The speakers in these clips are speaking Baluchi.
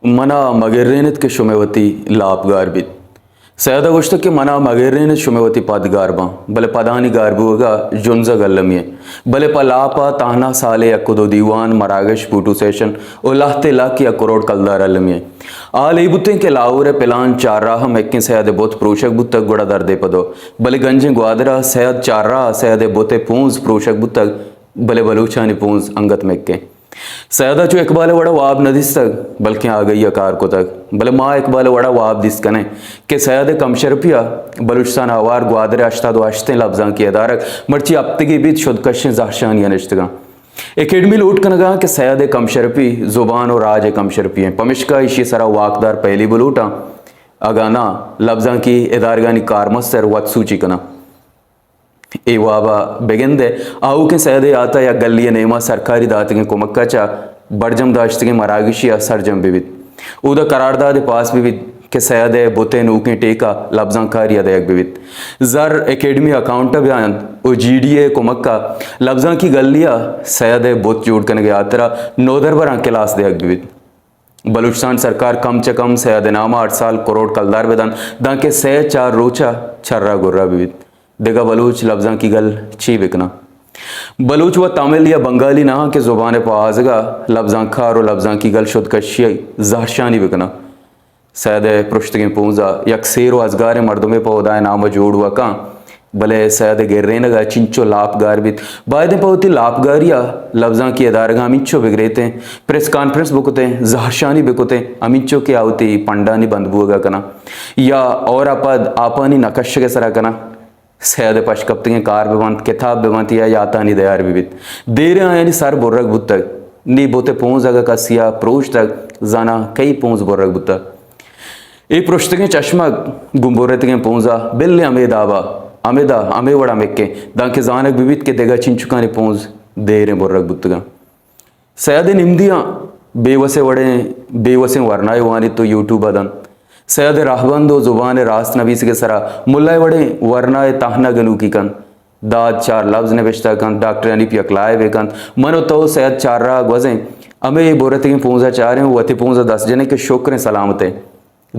منا مگرین ات کہ شمئے وتی لاپ گار بیت۔ سید ء گوشتگ کہ منا مگرین ات شمئے وتی پد گار باں، بلے پدانی گار بوگ ء جنزگ المی انت۔ بلے پہ لاپ ء تہنا سالے یک و دو دیوان، مراگش، فوٹو سیشن و لہتے لک یک کروڑ کلدار المی انت۔ حال اے بوتیں کہ لاہور ء پلان چار راہ ء مکیں سید ء بت پروشگ بوتگ، گڑا دردے پدو۔ بلے گنجیں گوادر ء سید چار راہ ء سید ء بت ء پونز پروشگ بوتگ، بلے بلوچانی پونز انگت مکیں۔ سید ء چو اقبال ء وڑا واب نہ دیستگ، بلکیں آگہی ء کار کتگ۔ بلے ما اقبال ء وڑا واب دیست کنیں کہ سید ء کمشرپی ء بلوچستان ء ہوار گوادر ء ہشتاد و ہشتیں لبزانکی ادارگ مرچی ہپتگے بیت شدکشیں زہرشانی ء نشتگاں۔ اکیڈمی لوٹ کنگا کہ سید ء کمشرپی زبان و راج ء کمشرپی انت، پمشکا ایشی ء سرا واکدار پہلی بلوٹاں، اگاں ناں لبزانکی ادارگانی کارمستر وت سوچی کناں۔ اے واب ء بگندئے آؤکیں سید ء یات ء یک گلی ء نیما سرکاری داتگیں کمک ء چہ برجم داشتگیں مراگشی ء سرجم بہ بیت۔ اودا قرارداد ء پاس بہ بیت کہ سید ء بت ء نوکیں ٹیکہ لبزانکاری ء دئیگ بہ بیت۔ زر اکیڈمی اکاؤنٹ ء بیا انت و جی ڈی اے ء کمک ء لبزانکی گلی ء سید ء بت جوڑ کنگ ء ہاترا نودربراں کلاس دئیگ بہ بیت۔ بلوچستان سرکار کم چہ کم سید ء نام ء ہر سال کروڑ کلدار بہ دنت، دانکہ سئے چار روچ ء چرا گرا بہ بیت۔ دگہ بلوچ لبزانکی گل چے بہ کناں؟ بلوچ وت تامل یا بنگالی نہ آں کہ زبان ء پہازگ ء لبزانکار و لبزانکی گل شدکشی ء زہرشانی بہ کناں۔ سید ء پرشتگیں پونز ء یک سیر و ازگاریں مردمے پہ ہدائے نام ء جوڑ و کاں، بلے سید ء گرینگ ء چنچو لاپ گار بیت۔ بائدیں پہ وتی لاپ گاری ء لبزانکی ادارگاں ہمینچو بگریتیں، پریس کانفرنس بکتیں، زہرشانی بکتیں، ہمینچو کہ آ وتی پنڈانی بند بوگ ء کناں یا اور ء پد آپانی نہ کشگ ء سرا کناں۔ سید ء پشکپتگیں کار بہ بنت، کتاب بہ بنت یا یاتانی دیار بہ بیت۔ دیریں آیانی سر برگ بوتگ۔ نی بت ء پونز اگاں کسی ء پروشتگ، زاناں کئی پونز برگ بوتگ۔ اے پرشتگیں چشمگ گوں برتگیں پونز ء بلے ہمے داب ء، ہمے دا، ہمے وڑ ء مکیں، دانکہ زانگ بہ بیت کہ دگہ چنچکانی پونز دیریں برگ بوتگاں۔ سید ء نمدیاں بے وسیں وڑیں، بے وسیں ورنائے وانیت و یوٹیوب ء دنت۔ سید ء رہبند و زبان ء راست نبیسگ ء سرا ملا ء وڑیں ورنائے تہنا گنوکی کنت۔ داد چار لبز نبشتہ کنت، ڈاکٹر حنیف یک لائبے کنت۔ من و تو سید چار راہ گوزیں، ہمے برتگیں پونز ء چاریں و وتی پونز ء دست جنیں کہ شکریں سلامتیں۔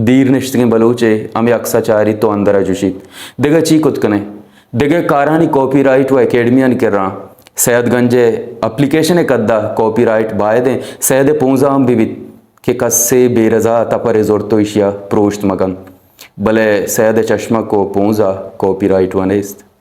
دیر نشتگیں بلوچے ہمے عکس ء چاریت و اندر ء جوشیت، دگہ چی کت کنیں؟ دگہ کارانی کاپی رائٹ و اکیڈمیانی کرا۔ سید گنج ء اپلیکیشن ء کد ء کاپی رائٹ بائدیں سید ء پونز ء ہم بہ بیت کہ کسے بے رضا تپرے زرت و ایشی ء پروشت مہ کنت۔ بلے سید ء چشمک و پونز ء کاپی رائٹ و نیست۔